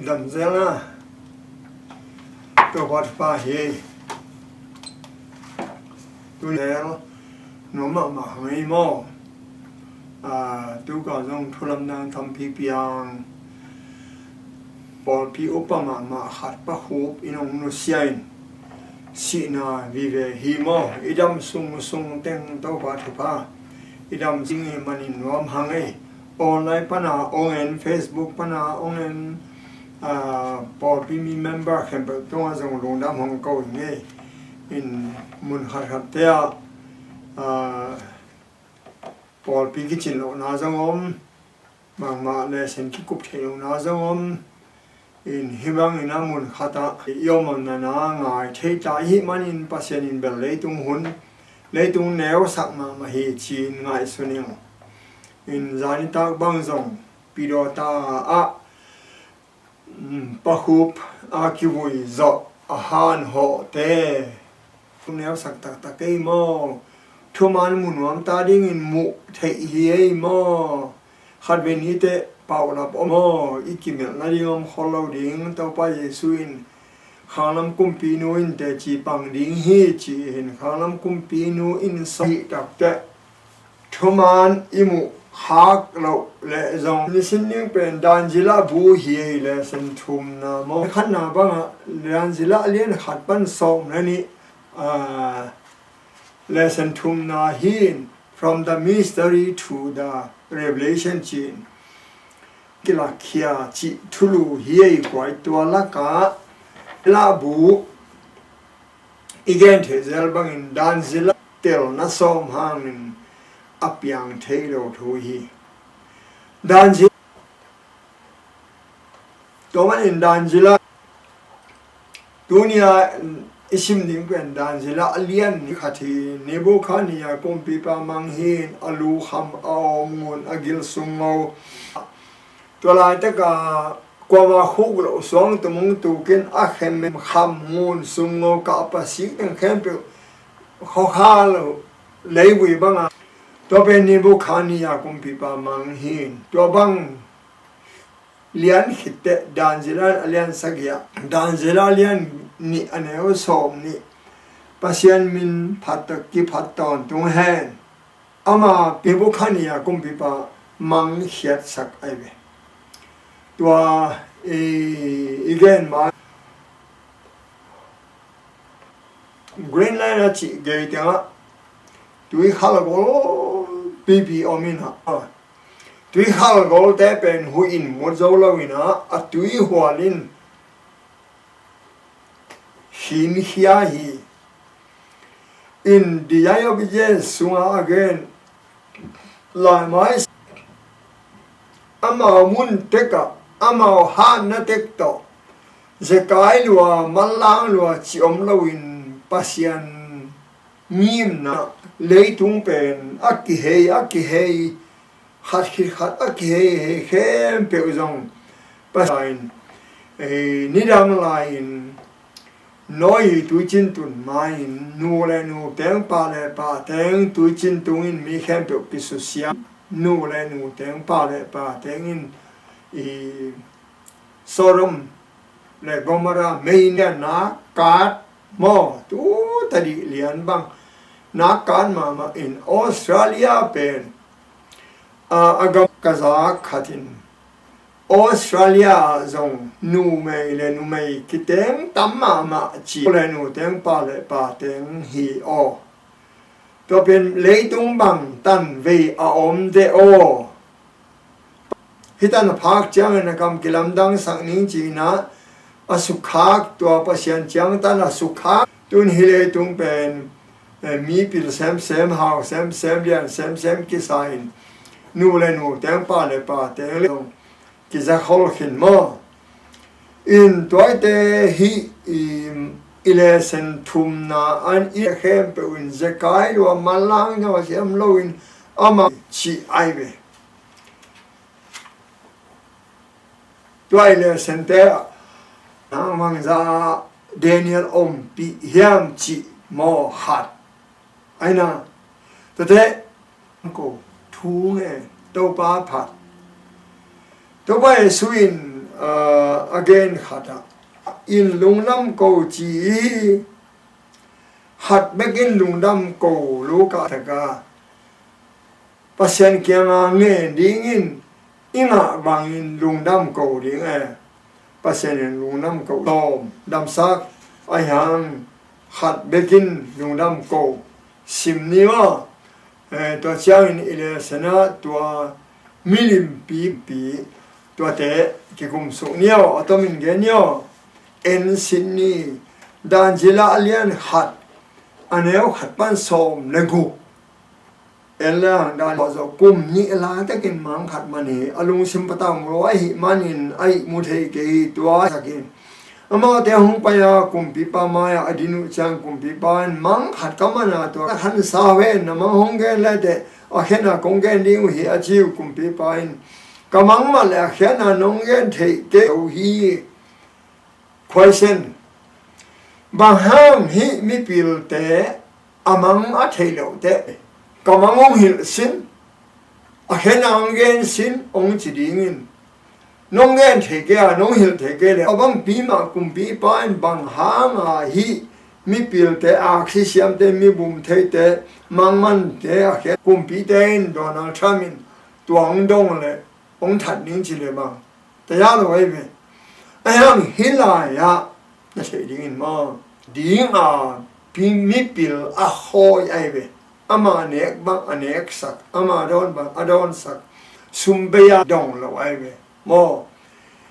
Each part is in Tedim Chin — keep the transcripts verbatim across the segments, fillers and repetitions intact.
Dam zel na. Topa thupha hi. Tu zel nuam mahmah hang ei maw? Ah, tu ka zong thu lamdang tampi piang. Pawlpi upa mahmah khat Pa Khup in hong nusia in, sihna vive hi maw? I dam sung sung teng Topa thupha i dam zing i manin nuam hang ei. Online pana hong en, Facebook pana hong en, ah, pawlpi mi member khempeuh tungah zong lungdam hong ko ing ei. In mun khatkhatte ah, ah, pawlpi kicin lohna zong om, bangmah lesson kikup theih lohna zong om. In hih bangin a mun khatah i om omna ngai thei ta i hih manin Pasian in bel leitung hun, leitung neusak mahmah hi ci-in ngaihsun ing. In zanitak bang zong Pidawta ah, mm, Pa Khup a kivui zawh a hanhawhte thu neusak taktak ei maw? Thuman mu nuam ta dingin muh theih hi ei maw? Khatvei ni teh paulap om maw? I kimelh nading om khol lo ding. Topa Jesu in khanglam kumpinu in teci pang ding hi ci-in khanglam kumpinu in sawh hih takteh thuman i muh khak loh leh zong nisin ding pen dan zila bu hi ei lesson thumna maw? Khatna bangah dan zila lian khat pan sawm le nih, ah, lesson thumna hi in, From the Mystery to the Revelation ci-in kilakkhia cih thulu hi ei guai. Tua lakah labu i gen theih zel bangin dan zila telna sawm hangin a piang thei lo thu hi. Dan zila Tua manin dan zila tuni-a i sim ding pen dan zila a lian nih khat hi. Nebukhadnezzar kumpipa mang hi in a lu kham, a awm ngun, a gil sumngo. Tua laitak a kuamah khuk loh suang tum hong tuk in a khem kham ngun sumngo kah a pasik teng khempeuh khawkha lo leivui bang a. Tua pen Nebukhadnezzar kumpipa mang hi in tua bang lian khit teh dan zila a lian sagih ah, dan zila a lian nih a neu sawm nih, Pasian min phat tawh kiphat tawntung hen. Ama Nebukhadnezzar kumpipa mangkhiatsak ahi ve. Tua i, i gen ma Greenland a cih gei tengah tui khalgol pipi om in ah, tui khalgolte pen huih in mut zo lo in ah, a tui hual in khinkhia hi. In The Eye of Ages sungah a gen laimai amau mun tekah, amau hatna tek tawh zekai lua, manlang lua cih om loin Pasian ngimna leitung pen a kihei, a kihei, khat khit khat a kihei hei khempeuh zong Pasian in, eh, nidang lai-in Noah tuicin tun ma-in nu le nu teng, pa le pa teng tuicin tungin mi khempeuh kisusia. Nu le nu teng, pa le pa tengin i Sodom le Gomorrah mei nia nak kat maw? Tu tadih lian bang nak kat mahmah in Australia pen, a, a gam ka zak khatin Australia ah zong numei le numei kiteng tam mahmah ci le nu teng, pa le pa teng hi aw. Tua pen leitung bang tan vei a om de aw. Hih tan a phak ciangin a kam kilamdangsak ning ci-in ah a sukhak, tua Pasian ciang tan a sukhak. Tun hih leitung pen, eh, mi pil semsem, hau semsem, lian semsem kisa in nu le nu teng, pa le pa teng le kizakhol khin maw? In tuate hih i, i lesson thumna an i khempeuh in zekai lua, manlang lua siam loin amah cih ai ve. Tua i lesson te ah nang mangza Daniel ompih hiam cih maw khat. Aina, tate ko thu nge, Topa phat. Topa Jesu in a gen khat ah, in lungdam ko ci hi. Khat bekin lungdam ko, Luka taka Pasian kianga ngen dingin i ngah bangin lungdam ko ding e. Pasian in lungdam ko, lawm damsak, ahi hang khat bekin lungdam ko sim ni maw. Tua ciangin i lesson ah tua milimpipi tuate kikumsuk ni aw, a tomin gen ni aw. En sin ni. Dan zila a lian khat, a neu khat pan sawm le guk. En le hang dan zawh kum nih la takin mang khat man hi. A lungsim patau maw, ahi manin a ihmu thei kei hi, tua sakin amaute hong pai a kumpipa mai-ah a din uh ciang kumpipa in, mang khat ka man a, tua ka khansa uh hen, na mang hong gen le teh a khiatna kong gen ding uh hi, a ci uh. Kumpipa in, ka mang mat le a khiatna nong gen theih kei uh hi. Question. Bang hang hih mipilte a mang a theih loh teh ka mang hong hilh sin, a khiatna hong gen sin hong ci dingin, nong gen thei kei a, nong hilh thei kei le, a bangpi mah kumpipa in bang hanga hih mipilte, aksi siamte, mi bum theite, mang mante a khiat, kumpite in, Donald Trump in tua hong dong le hong that ding ci le bang, taya lo ahi ve. Ahi hang hih lai-ah na theih dingin maw, dinga mipil a khawi ahi ve. Ama nek bang a neksak, ama dawn bang a dawnsak, sum bei-a dong lo ahi ve maw.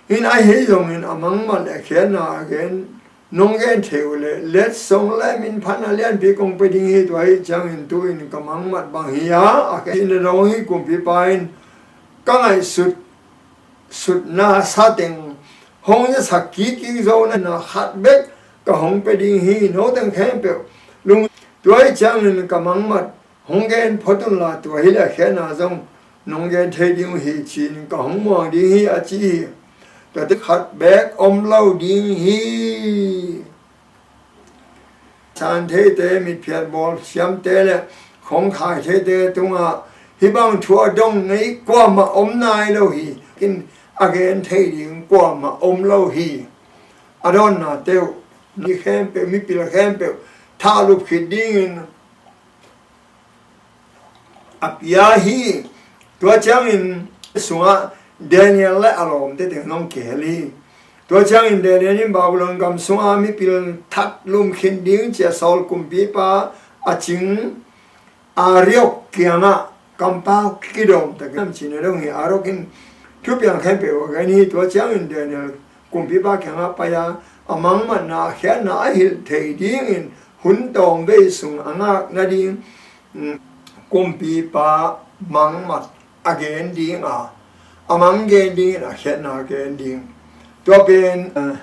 In ahi zongin a mang mat le a khiatna a gen nong gen thei uh le, letsong le minphatna lianpi kong pia ding hi. Tua hi ciangin tu-in ka mang mat bang hi a, a khiatna dong hi. Kumpipa in ka ngaihsut sutna sateng hong zasak kik kik zo na, na khat bek ka hong pia ding hi. Noteng khempeuh lung, tua hi ciangin ka mang mat hong gen phot un la, tua hi le a khiatna zong nong gen thei ding uh hi, ci-in ka hong muang ding hi, a ci hi. Tuate khat bek om lo ding hi. San theite, mitphiat bawl siamte le khong khai theite tungah hih bang thu a dong ngei kuamah om nai lo hi. Kin a gen thei ding kuamah om lo hi. A dawnnate uh, mi khempeuh, mipil khempeuh thahlup khit dingin a pia hi. Tua ciangin sungah Daniel le a lawmte teng nong kihel hi. Tua ciangin Daniel in Babylon gam sunga mipil that lum khin ding ci-a Saul kumpipa a cing Ariok kiangah kampau kidawm takin a cihna dong hi. Ariok in thupiang khempeuh a gen hi. Tua ciangin Daniel kumpipa kiangah pai-a a mang matna, a khiatna a hilh thei dingin hun tawmvei sung a ngak nading, mm, kumpipa mang mat a gen ding a, a mang gen dingin a khiatna gen ding. Tua pen, eh,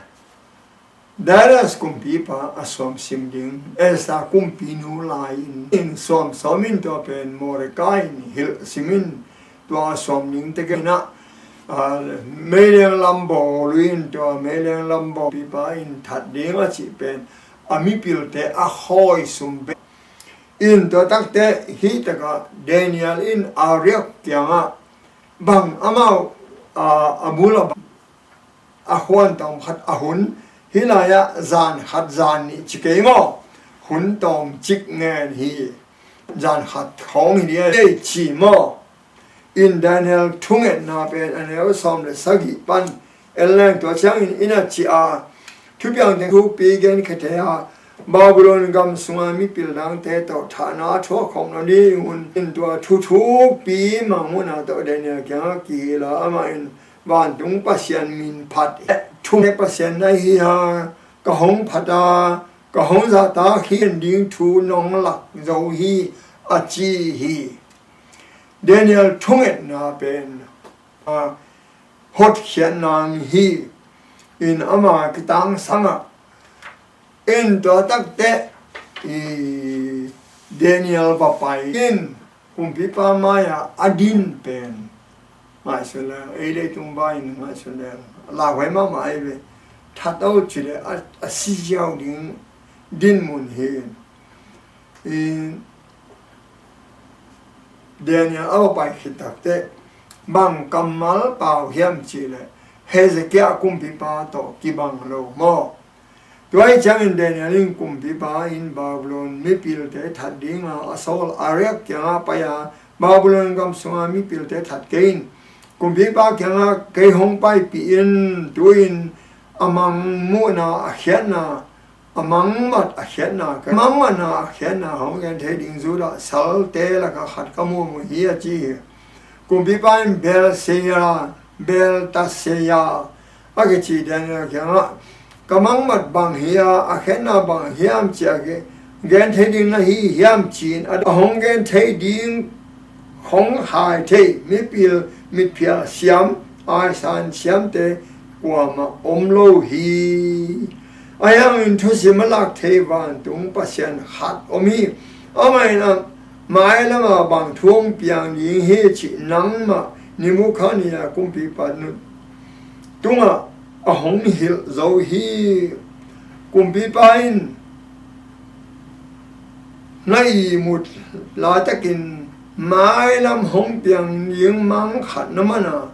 Darius kumpipa a suamsim ding, Esther kumpinu lai-in in suamsawm in, tua pen Mordecai in hilh simin tua a suam ding te kei na, ah, meileng lam bawl uh in, tua meileng lam bawl pipa in that ding a cih pen a mipilte a khawi sum be in. Tua takte hih takah Daniel in Ariok kiangah bang amau, ah, a bul a bang a khuan tawm khat a hun, hih lai-ah zan khat zan nih ci kei maw, hun tawm cik ngen hi, zan khat khawng hi ding a ci maw. In Daniel thungetna pen a neu sawm le sagih pan en leng, tua ciangin in a ci a, thupiang teng thupi gen kha thei a, Babylon gam sunga mipil dangte tawh thahna a thuak khawm lo ding un, in tua thu thupi mang hun a tawh Daniel kiangah kihilh a, amah in, Vantung Pasian min phat, thung Pasian na hi a, ka hong phat a, ka hong zahtak hi, en ding thu nong lak zo hi, a ci hi. Daniel thungetna pen, a, hotkhiatna hi. In ama kitangsangah in tua takte i Daniel va pai in kumpipa mai-ah a din pen ngaihsun leng, ei leitung vai-in ngaihsun leng lauhuai mahmah ahi ve. That aw ci le a, a si ziau ding dinmun hi. I Daniel a va pai khit takte bang kammal pau hiam cih leh, Hezekiah kumpipa tawh kibang lo maw? Tua ahih ciangin Daniel in kumpipa in Babylon mipilte that dinga a sawl Arioch kiangah pai a, Babylon gam sunga mipilte that kei in. Kumpipa kiangah kei hong paipih in, tu-in a mangmuhna, a khiatna, a mangmat a khiatna, ka mangmatna a khiatna hong gen thei ding Judah salte lakah khat ka muhmuh hi, a ci hi. Kumpipa in Belseya, Beltaseya a kici Daniel kiangah, ka mangmat bang hi a, a khiatna bang hiam ci-a gen thei ding na hi hiam, ci-in a hong gen thei ding hong hai thei mipil mitphial siam, aisan siamte kuamah om lo hi. Ahi hangin thusim a lak thei vantung Pasian khat om hi. Amah in a mai lama bang thu hong piang ding hi cih nangmah Nebukhadnezzar kumpipa nung tungah a hong hilh zo hi. Kumpipa in na ihmut laitakin mailam hong piang ding mang khat na man a,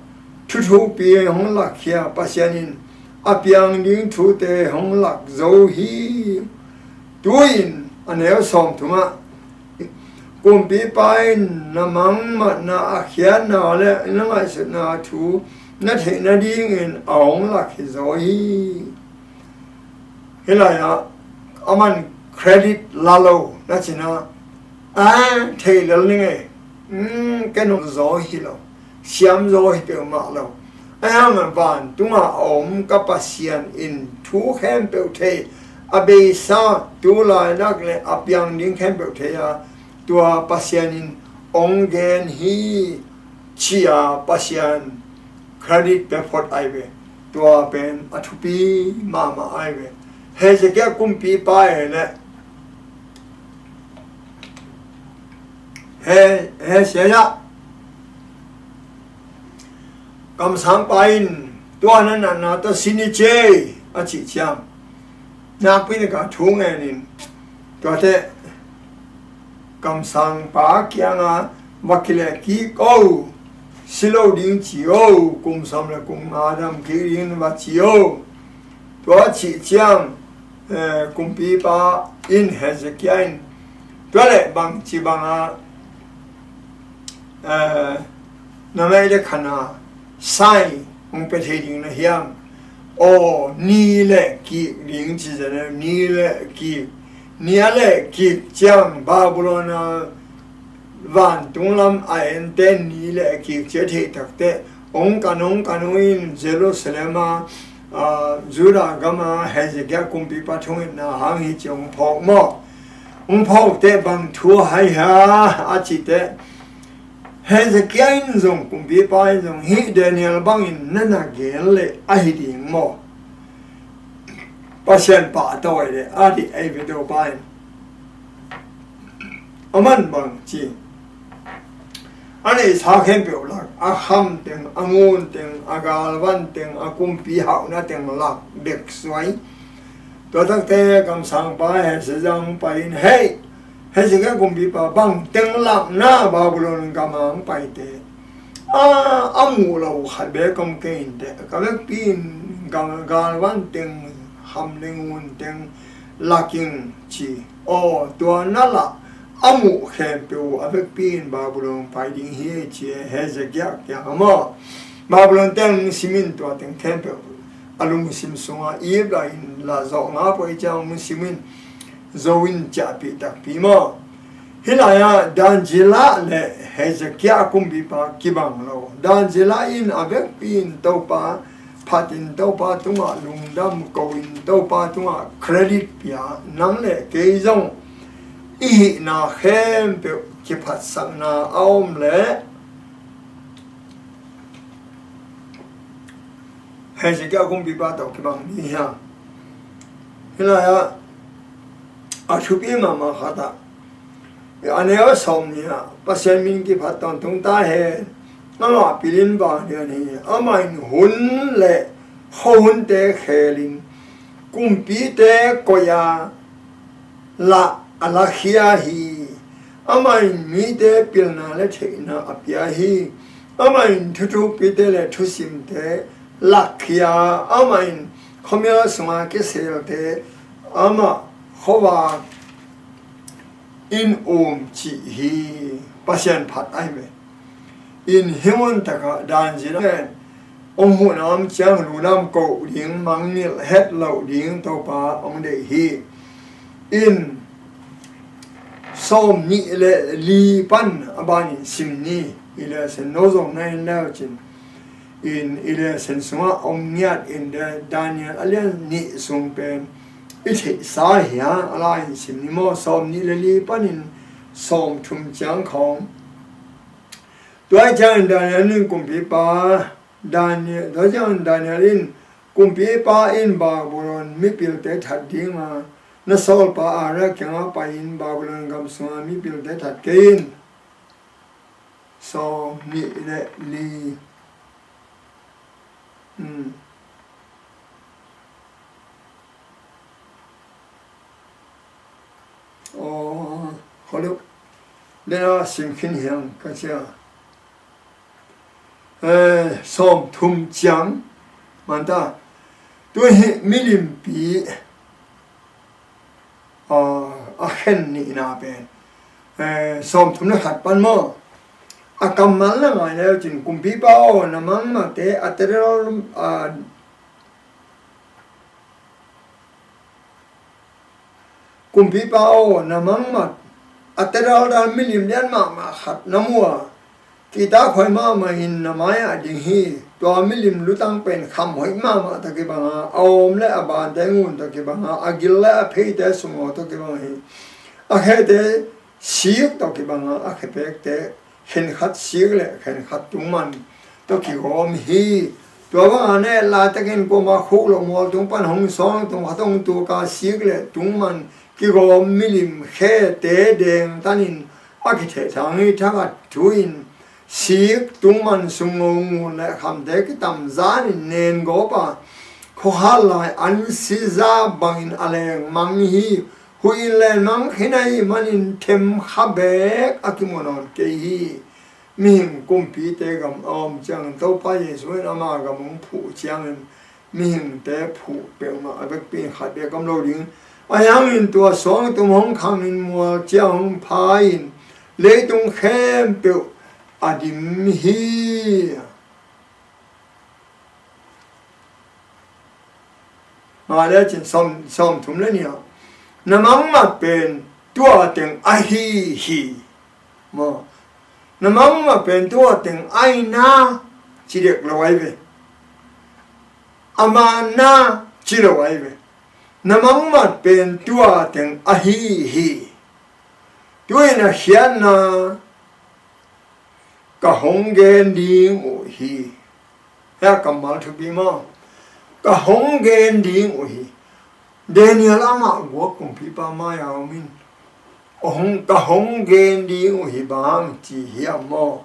thuthupi hong lakkhia Pasian in a piang ding thute hong lak zo hi. Tu-in a neu sawmthumah kumpipa in na mangmatna a khiatna le na ngaihsutna thu na theih nadingin a hong lak hi zaw hi. Hih lai-ah aman credit la lo na cina, a, thei lel ning e, um, ken hong zaw hi lo, siam zaw hi peuhmah lo. Ahi hangin vantunga a om ka Pasian in thu khempeuh thei, a beisa tu lainak le a piang ding khempeuh thei a, tua Pasian in hong gen hi, ci-a Pasian credit pia phot ai ve. Tua pen a thupi mahmah ai ve. Hezekiah kumpipa e le, he, he sia ya, kamsangpa in tua na natna tawh sin hi ci e, a cih ciang, nakpi takin thu ngenin, tuate kamsangpa kiangah va kileh kik o, si lo ding ci o, kum sawm le kum nga dam kik ding va ci o. Tua cih ciang, eh, kumpipa in Hezekiah in tua leh bangci bangah, eh, na mai le khana sai hong pia thei ding na hiam? Aw, ni le kik ding ci zen, ni le kik, ni a le kik ciang Babylon a vantung lam a ente ni le kik ci a theih takteh, hong kan, hong kan, hong in Jerusalem a, ah, Judah gam a Hezekiah kumpipa thungetna hang hi ci hong phawk maw? Hong phawkteh bang thu hai ha a cihteh, Hezekiah in zong, kumpipa in zong, hih Daniel bangin na na gen leh ahi ding maw? Pasian pahtawi leh a dih ei ve, Topa in. Aman bangci, a neihsa khempeuh lak, a kham teng, a ngun teng, a galvan teng, a kumpi hauhna teng lak deksuai. Tua takteh kamsangpa Hezekiah pai in, hei, Hezekiah kumpipa, bang teng lakna Babylon gam a hong paite, a, a muh lo khat beek om kei inteh, ka vekpi in gal, galvan teng, kham le ngun teng lak ing ci. Aw, tua na lah a muh khempeuh a vekpi in Babylon pai ding hi ci e, Hezekiah kiangah maw? Babylon teng simin, tua teng khempeuh a lungsim sungah ip la in, la zawh ngap uh ahih ciang hong simin, zo in ciahpih takpi maw? Hih lai-ah Daniel le Hezekiah kumpipa kibang lo. Daniel in a vekpi in Topa phat in, Topa tungah lungdam ko in, Topa tungah credit pia, nang le kei zong i hihna khempeuh kiphatsakna a om leh Hezekiah kumpipa tawh kibang ding hi hang. Hih lai-ah a thupi mahmah khat ah, a neu sawm nih ah, Pasian min kiphat tawntung ta hen. Amah pilin vanglian hi. Amah in hun le khuahunte khelin, kumpite koih a, lah a lakhia hi. Amah in mite pilna le theihna a pia hi. Amah in thuthukpite le thusimte lakkhia, amah in khuamial sunga kiselte amah khuavak in um cih hi. Pasian phat ahi ve. In hi mun takah dan zin pen hong huhna om ciang lunam koh ding, mangngilh het loh ding Topa hong deih hi. In sawm nih le li pan a banin sim ni. I le sen no zong na en leu cin, in i le sen sungah om ngiat in, Daniel a lian nih sung pen i theihsa hi a, a lai in sim ni maw, sawm nih le li panin sawm thum ciang khawng. Tua ciangin Daniel in kumpipa, Daniel, tua ciangin Daniel in kumpipa in Babylon mipilte that dinga, na sawlpa Arioch kiangah pai-in Babylon gam sunga mipilte that kei in. Sawm nih le li. Hmm. Aw, kholuk. Dena sim khin hiang ka cia. Eh, sawm thum ciang. Manta. Tu hi milimpi. A, a khen nihna pen, eh, sawm thum le khat pan maw? A kammal na ngai leu cin, kumpipa aw, na mangmate a tedal, a, kumpipa aw, na mangmat a tedaldal milim lian mahmah khat na mu a, kihtakhuai mahmah in na mai-ah ding hi. Tua milim lutang pen kham hoih mahmah tawh kibanga, a awm le a bante ngun tawh kibanga, a gil le a pheite sunglaw tawh kibang hi. A khete sik tawh kibanga, a khepekte khenkhat sik le khenkhat tungman tawh kigawm hi. Tua banga ne laitakin kuama khuk lo mual tung pan hong sawng tung khat hong tuka sik le tungman kigawm milim khete dengtanin a kithehthang hi. Thakhat thu in sik tungman sunglo ngun le khamte kitamzanin nengawp a, khuakhal lai an siza bangin a lengmang hi. Huih in lengmang khin ahih manin themkha beek a kimu nawn kei hi. Mihing kumpite gam a om ciangin Topa Jesu in ama gam hong phuh ciangin mihingte phuh peuhmah a vekpi in khat bek om lo ding. Ahi hangin tua suangtum hong khangin mual cia hong pha-in leitung khempeuh a dim hi. Nga le cin sawm, sawm thum le nih ah, na mangmat pen tua teng ahi hi. Maw? Na mangmat pen tua teng ahi na ci dek lo ahi ve. Ama na ci lo ahi ve. Na mangmat pen tua teng ahi hi. Tu-in a khiatna ka hong gen ding uh hi. Hia kammal thupi maw? Ka hong gen ding uh hi. Daniel amah guak kumpipa mai-a om in, hong, ka hong gen ding uh hi bang ci hiam maw?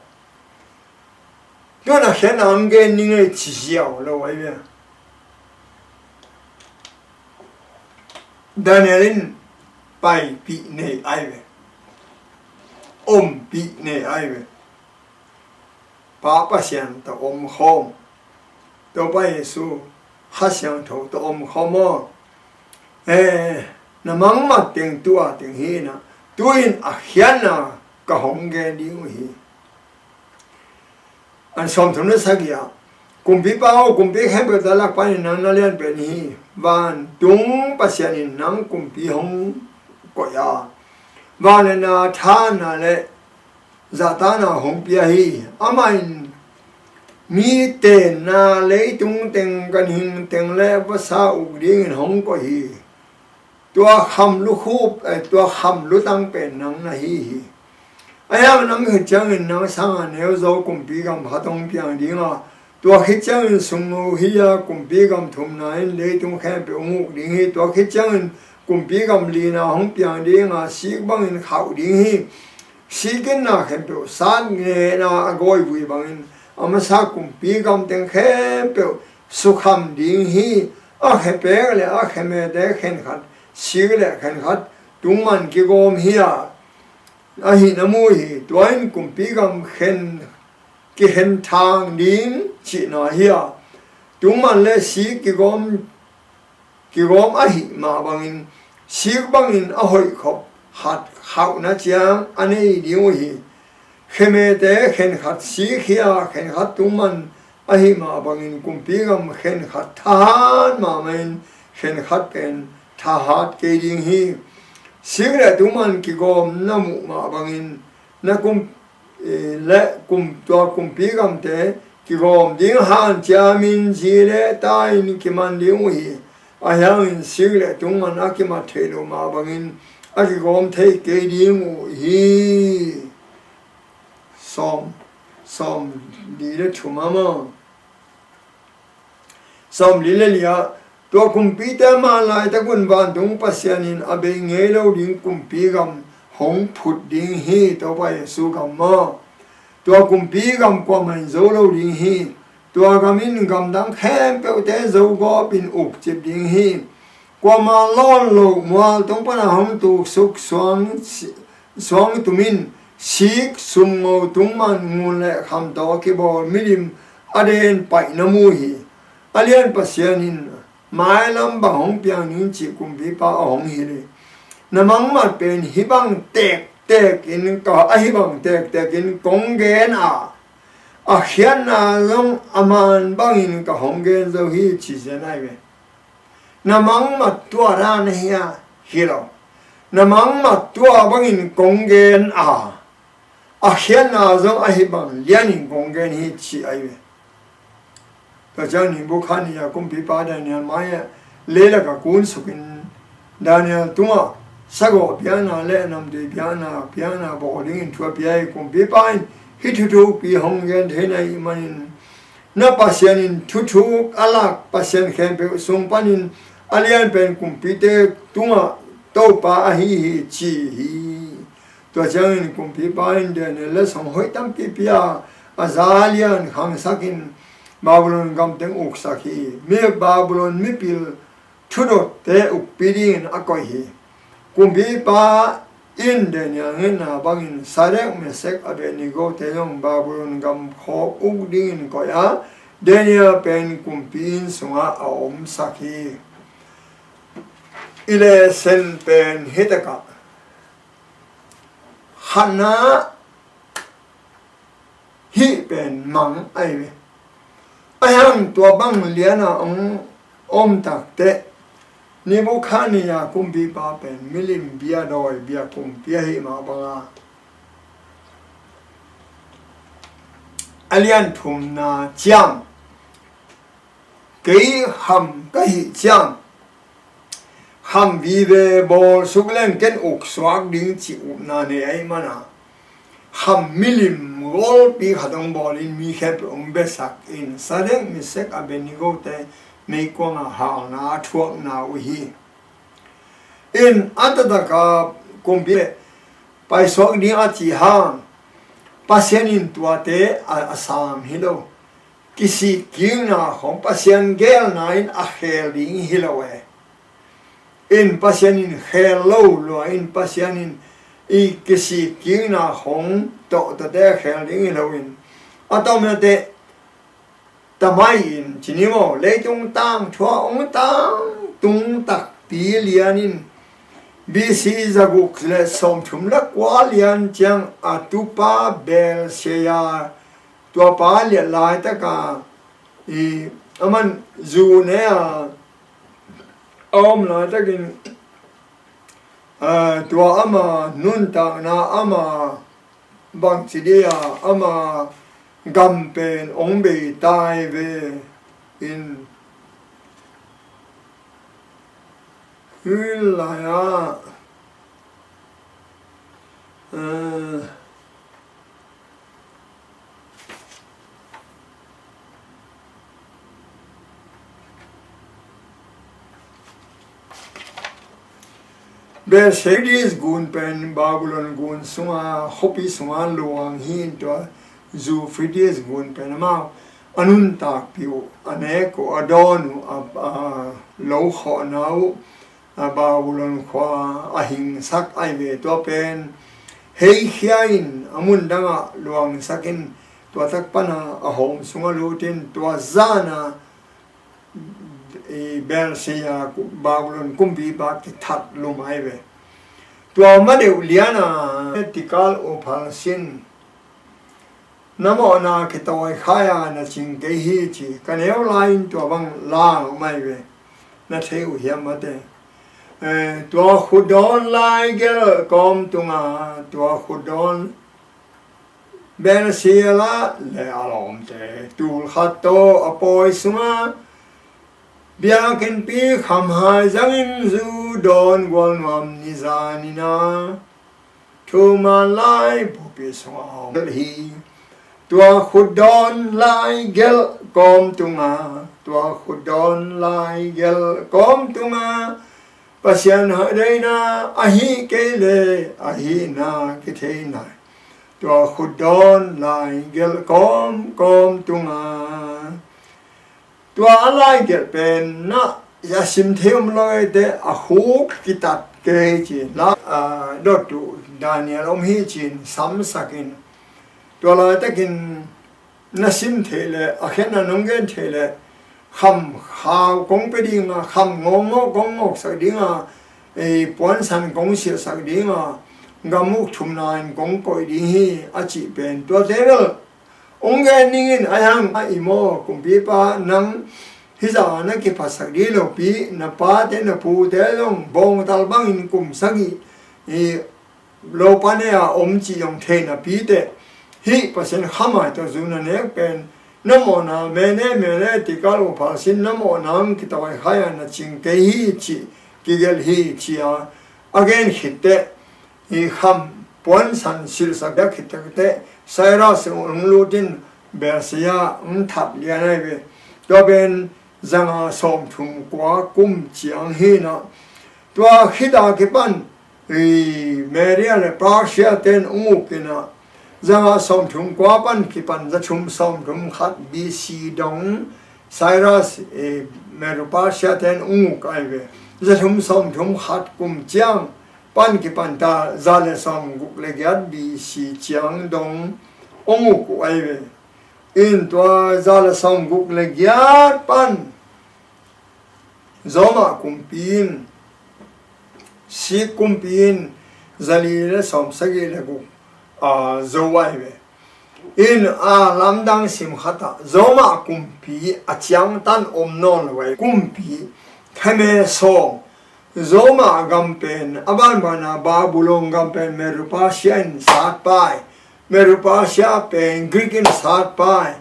Tuan a khiatna hong gen ding le ci ziau lo ahi ve. Daniel in paipih nei ahi ve. Ompih nei ahi ve. Pa Pasian tawh omkhawm. Topa Jesu Kha Siangtho tawh omkhawm aw. Eh, na mangmat teng tua teng hi na. Tu-in a khiatna ka hong gen ding uh hi. An sawm thum le sagih ah, kumpipa aw, kumpi khempeuh ta lak panin nang na lian pen hi. Vantung Pasian in nang kumpi hong koih a, van le na, thahatna le zahtakna hong pia hi. Amah in mi tenna leitung teng, ganhing teng le vasa uk dingin hong koih hi. Tua kham lukhup, eh, tua kham lutang pen nang na hi hi. Ahi hang nang khit ciangin nang sanga neu zo kumpi gam khat hong piang ding a, tua khit ciangin sunglo hi-a kumpi gam thumna in leitung khempeuh hong uk ding hi. Tua khit ciangin kumpi gam lina hong piang ding a, sik bangin khauh ding hi. Sikinna khempeuh sat ngena a gawivui bangin a masa kumpi gam teng khempeuh sukham ding hi. A khepek le a khemete khenkhat sik le khenkhat tungman kigawm hi-a, ahi na mu hi. Tua in kumpi gam khen, kikhen thang ding cihna hi-a, tungman le sik kigawm, kigawm ahih mah bangin sik bangin a hoih khop khat khauhna ciang a nei ding uh hi. Khemete khenkhat sik hi a, khenkhat tungman ahih mah bangin kumpi gam khenkhat thahat mahmah in khenkhat pen thahat kei ding hi. Sik le tungman kigawm na muh mah bangin na kum, eh, le kum, tua kumpi gamte kigawm ding hanciamin zi le ta-in kiman ding uh hi. Ahi hangin sik le tungman a kimat theih loh mah bangin a kigawm thei kei ding uh hi. Sawm, sawm li le thum a maw? Sawmli le li ah, tua kumpite mah laitakun vantung Pasian in a bei ngei lo ding kumpi gam hong phut ding hi, Topa Jesu gam maw. Tua kumpi gam kuamah in zo lo ding hi. Tua gam in gamdang khempeuhte zogawp in ukcip ding hi. Kuamah lawn loh mual tung pana hong tuksuk suang, suang tum in sik, sumngo, tungman, ngun le kham tawh kibawl milim a den paih na mu hi. A lian Pasian in mailam bang hong piang ding cih kumpipa a hong hilh hi. Na mangmat pen hih bang tektek in ka, a hih bang tektek in kong gen a, a khiatna zong a man bangin ka hong gen zo hi, ci zen ai ve. Na mangmat tua dan ahi a, hi lo. Na mangmat tua bangin kong gen a, a khiatna zong ahi bang lianin kong gen hi, ci ahi ve. Tua ciang Nebukhadnezzar kumpipa Daniel mai-ah leilakah kunsukin Daniel tungah sagawh biakna le namtui biakna, biakna bawl dingin thu a pia hi. Kumpipa in hih thuthukpi hong gen thei na hih manin, na Pasian in thuthuk a lak pasian khempeuh sung panin a lianpen kumpite tungah Topa ahi hi, ci hi. Tua ciangin kumpipa in Daniel letsong hoih tampi pia, a za lian khangsakin Babylon gam teng uksak hi. Mi Babylon mipil thudotte ukpi dingin a koih hi. Kumpipa in Daniel ngetna bangin Sadrak, Mesak, Abednego te zong Babylon gam khawk uk dingin koih a, Daniel pen kumpi inn sungah a omsak hi. I lesson pen hitakah khatna hih pen mang ahi ve. Ahi hang tua bang liana hong om takteh Nebukhadnezzar kumpipa pen milim bia dawi bia kumpi ahih mah banga a lian thumna ciang kei kham ka hih ciang kham vive bawl suk leng ken uksuak ding cih upna nei ahih mana kham milim golpi khat hong bawlin mi khempeuh hong biasak in Sadrak, Mesak, Abednego te meikuanga halna a thuakna uh hi. In a taktak a kumpi le paisuak ding a cih hang Pasian in tuate a, a sam hi lo. Kisikkikna khong Pasian geelna in a khel ding hi lo e. In Pasian in khel lo lua in Pasian in i kisikkikna khong tawhtawhte a khel ding hi lo in a tawmnate tamai in cini maw leitung tangthu a hong tangtung takpi lian in B C zaguk le sawmthum le kua lian ciang a tupa Belshazzar, tuapa liat laitaka i aman zu ne a a om laitakin, a, tua ama nuntakna ama bangci dia ama gam pen hong bei tai ve in hil lai a, a, Belshazzar gun pen Babylon gun sunga khuapi sunga luang hi in tua Euphrates gun pen amau a nuntakpih uh a nek uh a dawn uh a, a lo khawhna uh a Babylon khua a hingsak ahi ve. Tua pen heikhia in a mun dangah luangsak in tua tak pana a home sungah lut in tua zana i Belsia, Babylon kumpipa kithat lum ai ve. Tua ma deuh liana Tikal Upharsin, na mawhna kitawi khaia na cing kei hi ci, ka neu lai-in tua bang la om ai ve. Na thei uh hiam mate? Eh, tua khutdawn lai gelh kawm tunga, tua khutdawn Belsia le a lawmte tul khat tawh a pawi sunga, biakinnpi khamhai zangin zu dawn gualnuam nizanina thuman lai bupi sunga om hi. Tua khutdawn lai gelh kawm tunga, tua khutdawn lai gelh kawm tunga, Pasian deina ahih kei leh ahihna kithei nai, tua khutdawn lai gelh kawmkawm tunga. Tua a lai gelh pen na a sim thei om lo ei teh, a khuk kitat kei ci la, a, dot uh Daniel om hi ci-in samsakin, tua laitakin na sim theih leh, a khenna nong gen theih leh, kham khau kong pia dinga, kham ngawngawh kong ngawksak dinga, ei, puansan kong silhsak dinga, gam uk thumna in kong koih ding hi a cih pen, tuate bel hong gen ning in, a hang a i maw, kumpipa, nang hih zah na kiphatsak ding lopi, na pate na pute zong bawngtal bangin kum sagih i lopa nei-a om cih zong thei napi teh, hih Pasian khamai tawh zu na nek pen, na mawhna, Mene, Mene, Tikal Upharsin, na mawhna hong kitawi khaia na cing kei hi cih kigelh hi ci-a a gen khit teh, hih kham puansan silhsak a khit teh, Cyrus hong lut in Belsia hong that lian ai ve. Tua pen zanga sawmthum kua kum ciang hi na. Tua khit a kipan, i, Media le Persia ten hong uk in a, zanga sawmthum kua pan kipan zathum sawmthum khat B C dong Cyrus, i, Medo Persia ten hong uk ai ve. Zathum sawmthum khat kum ciang pan kipan ta za le sawmguk le giat B C ciang dong hong uk uh ai ve. In tua za le sawmguk le giat pan Roma kumpi in, Sikh kumpi in, zali le sawmsagih le guk, a, zo ai ve. In, a, lamdang sim khat ah Roma kumpi a ciangtan om nawn lo ai, kumpi kheme sawm, Roma gam pen a banbana Babylon gam pen Medo Persia in satpai, Medo Persia pen Greek in satpai,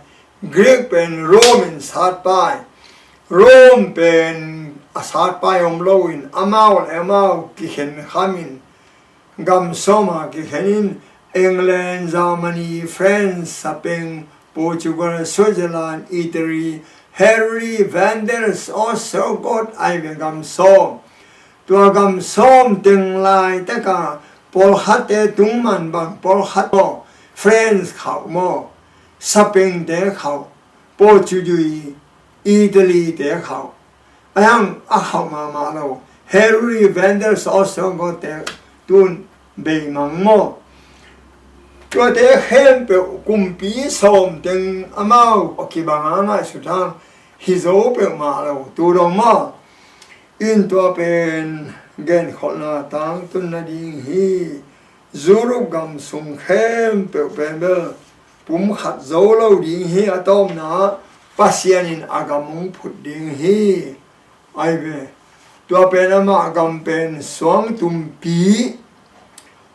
Greek pen Rome in satpai. Rome pen a satpai om loin amau le amau kikhen khamin, gam sawma kikhenin, England, Germany, France, Spain, Portugal, Switzerland, Italy, Hungary, Vandals, Ostrogoth, ai ve gam sawm. Tua gam sawm teng laitaka pawlkhatte tungman bang pawlkhat maw, France khauh maw, Spain te khauh, Portugal, Italy te khauh, a hang a khauh mahmah lo, Hungary, Vandals, Ostrogoth te tun beimang maw. Tuate khempeuh kumpi sawm teng amau a kibanga ngaihsut hang hi zo peuhmah lo tu dong maw. In tua pen genkholhna tangtun nading hi. Europe gam sung khempeuh pen bel pumkhat zo lo ding hi, a tawpna Pasian in a gam hong phut ding hi. Ai ve, tua pen amah gam pen suangtumpi,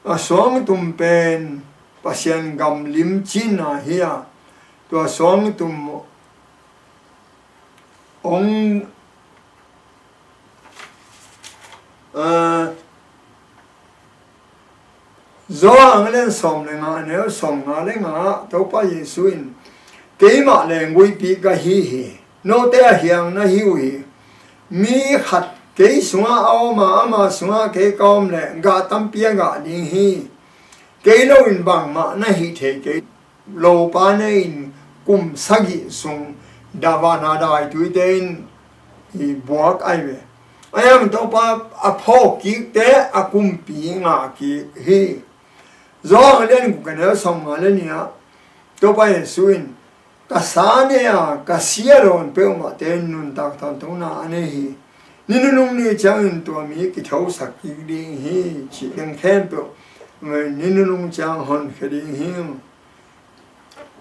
a suangtum pen Pasian gam limcinna hi a, tua suangtum hong, a, Johan a lian sawm le nga, a neu sawmnga le nga ah Topa Jesu in, "Keimah leenggui pi ka hi hi, note a hiang na hi uh hi. Mi khat kei sungah a om a, ama sungah kei ka om leh gah tampi a gah ding hi. Kei loin bangmah na hih thei kei." Lopa nei-in kum sagih sung davana daituite in i buak ai ve. A hiang Topa a phawk kikte a kumpi ngah kik hi. Johan a lian guk a neu sawmnga le nih ah Topa Jesu in, Ka sa nei a, ka si a dawn peuhmahte in nuntak tawntungna a nei hi. Ni nunung ni ciangin tua mi kithosak kik ding hi, cih teng khempeuh ni nunung ciang honkhia ding hi.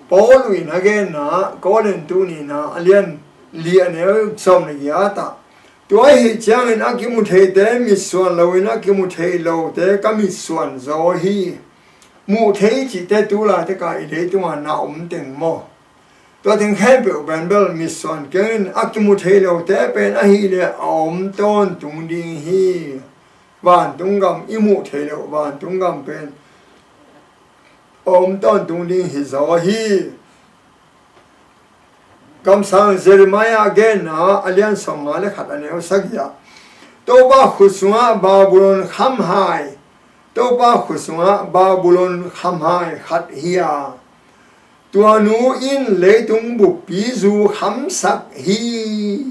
Paul in a genna, Korin tu nihna a lian li a neu sawm le giat ah, tua ahih ciangin a kimu theite mitsuan loin a kimu thei lote ka mitsuan zaw hi. Muh thei cihte tu laitak a i leitungah na om teng maw? Tua teng khempeuh pen bel mitsuan keng in, a kimu thei lote pen ahih leh a om tawntung ding hi. Vantung gam i muh theih loh vantung gam pen a om tawntung ding hi zaw hi. Kamsang Jeremiah genna a lian sawmnga le khat a neu sagih ah, Topa khut sungah Babylon khamhai, Topa khut sungah Babylon khamhai khat hi a, tua nu in leitung buppi zu khamsak hi.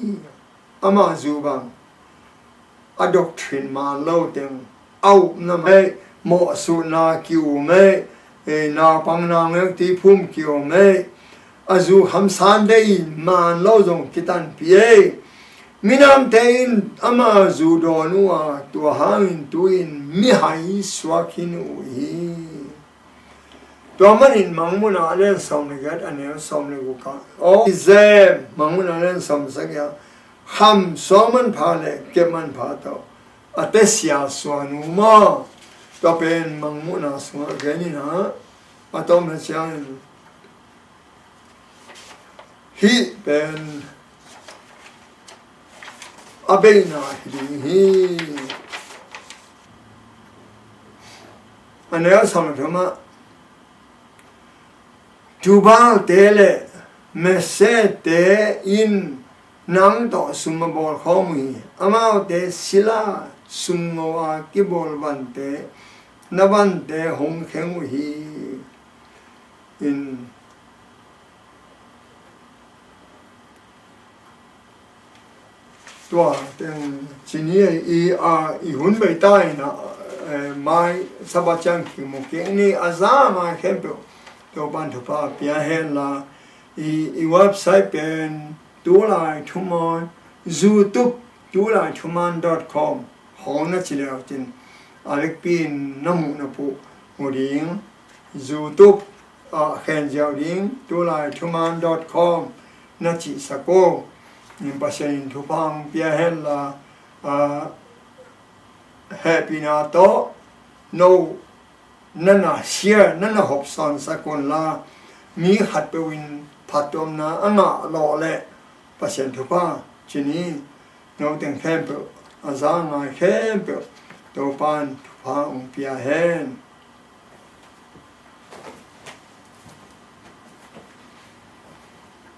Ama zu bang, a doctrine man lo teng, a upna mei, mawhsutna kiu mei, eh, naupang naungek tuiphum kiu mei, a zu khamsan dei in man lo zong kitanpih ei. Minamte in ama zu dawn uh a, tua hangin tu-in mihai suak khin uh hi. Tua manin Mangmuhna a lian sawm le giat a neu sawm le guk ah, aw i zem, Mangmuhna a lian sawm sagih ah, kham suak manpha le kep manpha tawh a tesia suan uh maw? Tua pen Mangmuhna sungah gen in ah, a tawpna ciangin hih pen a beina hi ding hi. A neu sawm le thum ah, Tubalte le Mesete in nang tawh sum a bawl khawm uh hi. Amaute sila sumngo a kibawl vante, na vante hong kheng uh hi. In tua teng ci ni, i, a, i hun bei ta in ah, eh, mai Sabbath ciang kimu kik ni. A za mai khempeuh Topan thupha pia hen la, i, i website pen Tulai Thuman, YouTube, tulai thuman dot com hong na ci leu cin, a vekpi in na muh na puh mu ding. YouTube ah khen ziau ding, tulai thuman dot com na cihsak uh. Pasian in thupha hong pia hen la, ah, hehpihna tawh no na na share, na na hopsawnsak un la, mi khatpeuh in phattuamna a ngah lawh leh Pasian thupha ci ni. No teng khempeuh, a za ngai khempeuh Topan thupha hong pia hen.